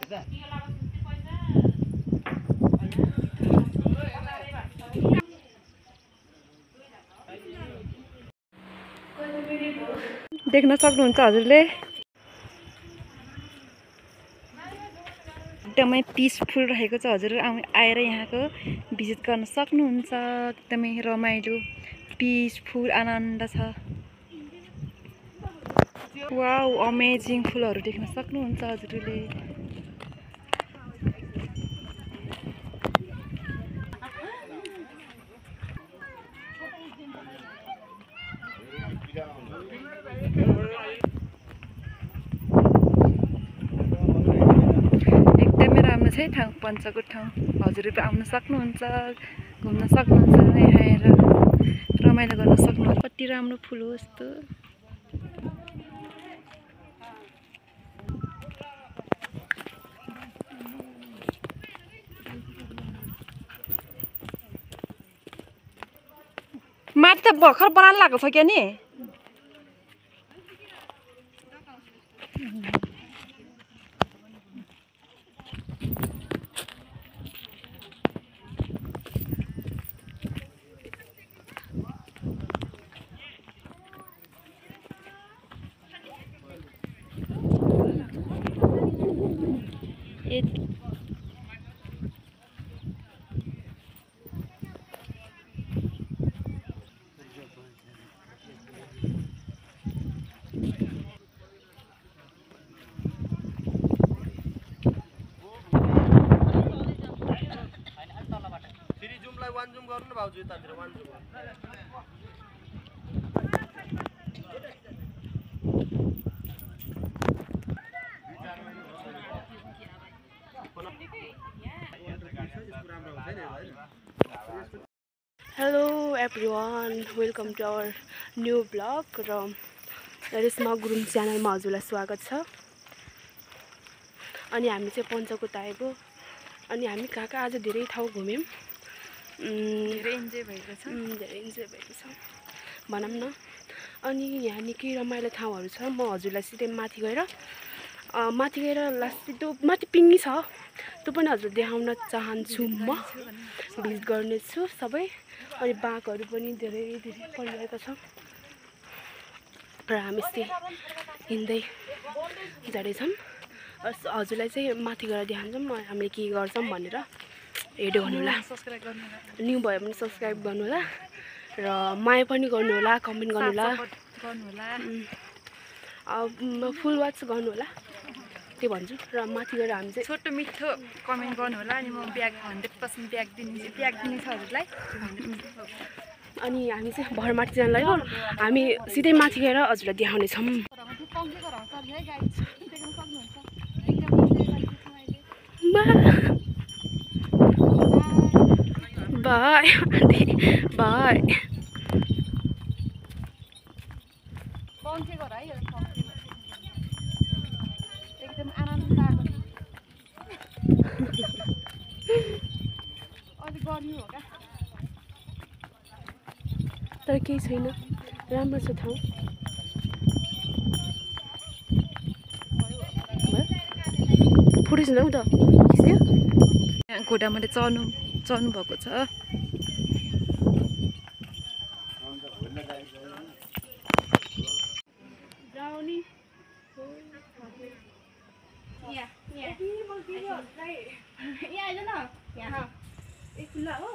देख्न सक्नुहुन्छ हजुरले एकदमै पिसफुल रहेको छ। हजुर आएर यहाँको भिजिट गर्न सक्नुहुन्छ। एकदमै रमाइलो पिसफुल आनन्द छ। वाउ अमेजिङ फुलहरू देख्न सक्नुहुन्छ हजुरले। एकदमै राम्रो छ ठाउँ पञ्चकोट ठाउँ। हजुरहरू आउन सक्नुहुन्छ, घुम्न सक्नुहुन्छ, यहाँ आएर रमाइलो गर्न सक्नुहुन्छ। कति राम्रो फुल हो यस्तो। माथि त भर्खर बनाउन लागेको छ क्या नि। Hello everyone, welcome to our new vlog र रेशमा गुरुङ च्यानलमा हजुरलाई स्वागत छ। अनि हामी चाहिँ पञ्चकोट आएको अनि हामी कहाँ आज धेरै ठाउँ घुम्यौँ। धेरै इन्जोय भएको छ भनौँ न। अनि यहाँ निकै रमाइलो ठाउँहरू छ। म हजुरलाई सिधै माथि गएर लास्ट त्यो माथि पिङ्गी छ, त्यो पनि हजुर देखाउन चाहन्छु। म भिजिट गर्नेछु सबै। अनि बाघहरू पनि धेरै परिरहेको छ र हामी यस्तै हिँड्दै जाँदैछौँ। हजुरलाई चाहिँ माथि गएर देखाउँछौँ हामीले के गर्छौँ भनेर। हेर्दै गर्नुहोला, न्यू भयो भने सब्सक्राइब गर्नुहोला र माया पनि गर्नुहोला, कमेन्ट गर्नुहोला, फुल वाच गर्नुहोला, त्यो भन्छु। र माथि गएर हामी चाहिँ छोटो मिठो कमेन्ट गर्नुहोला। अनि म 100% ब्याग दिने छ हजुरलाई। अनि हामी चाहिँ भर माथि जान लाग्यो। हामी सिधै माथि गएर हजुरलाई देखाउनेछौँ। बाई बाई एकदम आनन्द आएको अलि गर्मी हो क्या, तर केही छैन, राम्रो छ ठाउँ। फुटेछ न त खिच्यो। घोडामा चढ्नु भएको छ। यहाँ आइज न, यहाँ खुल्ला हो।